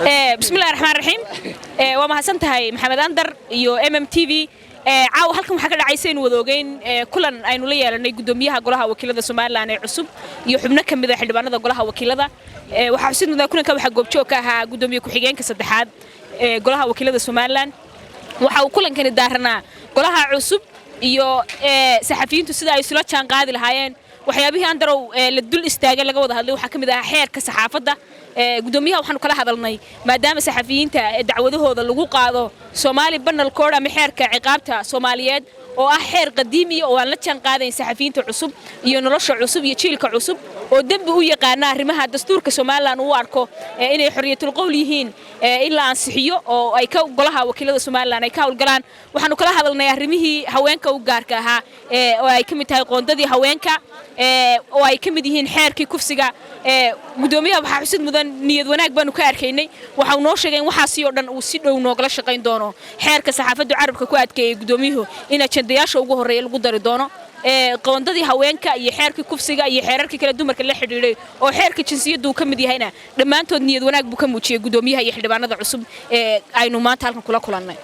Bismillahi raxmaan raxiim. Waa mahadsan tahay, Maxamed Andar iyo MMTV. Caawa halkan waxaa ka dhacaysa aynu wada ogeyn kulan aynu la yeelanay guddoomiyaha Golaha Wakiilada Somaliland ee cusub iyo xubno ka mid a xildhibaanada Golaha Wakiilada. Waxaa xusid mudan, kulanka waxaa goobjoog ka ahaa guddoomiye ku-xigeenka saddexaad ee Golaha Wakiilada Somaliland. Waxa uu kulankani daaranaa golaha cusub iyo saxafiyiintu sida ay isula jaan qaadi lahaayeen. Waxyaabihii, Andarow, la dul istaagay, laga wada hadlay, waxaa ka mid ahaa xeerka saxaafadda. Guddoomiyaha waxaanu kala hadalnay, maadaama saxafiyiinta dacwadahooda lagu qaado Somali Penal Code ama xeerka ciqaabta Soomaaliyeed, oo ah xeer qadiimiya oo aan la jaan qaadayn saxafiyiinta cusub iyo nolosha cusub iyo jiilka cusub, oo dembi u yaqaana arrimaha dastuurka Somaliland uu arko inay xorriyatul qowl yihiin, in la ansixiyo oo ay ka Golaha Wakiilada Somaliland ay ka howlgalaan. Waxaanu kala hadalnay arrimihii haweenka u gaarka ahaa, oo ay ka mid tahay qoondadii haweenka, oo ay ka mid yihiin xeerkii kufsiga. Guddoomiyaha waxaa xusid mudan, niyad wanaag baanu ka arkaynay. Waxa uu noo sheegay in waxaasi oo dhan uu si dhow noogala shaqayn doono. Xeerka saxaafaddu carabka ku adkeeyey guddoomiyuhu in ajandayaasha ugu horreeya lagu dari doono, qoondadii haweenka iyo xeerkii kufsiga iyo xeerarkii kale dumarka la xidhiidhay, oo xeerka jinsiyaddu uu ka mid yahayna, dhammaantood niyad wanaag buu ka muujiyey guddoomiyaha iyo xildhibaanada cusub ee aynu maanta halkan kula kulannay.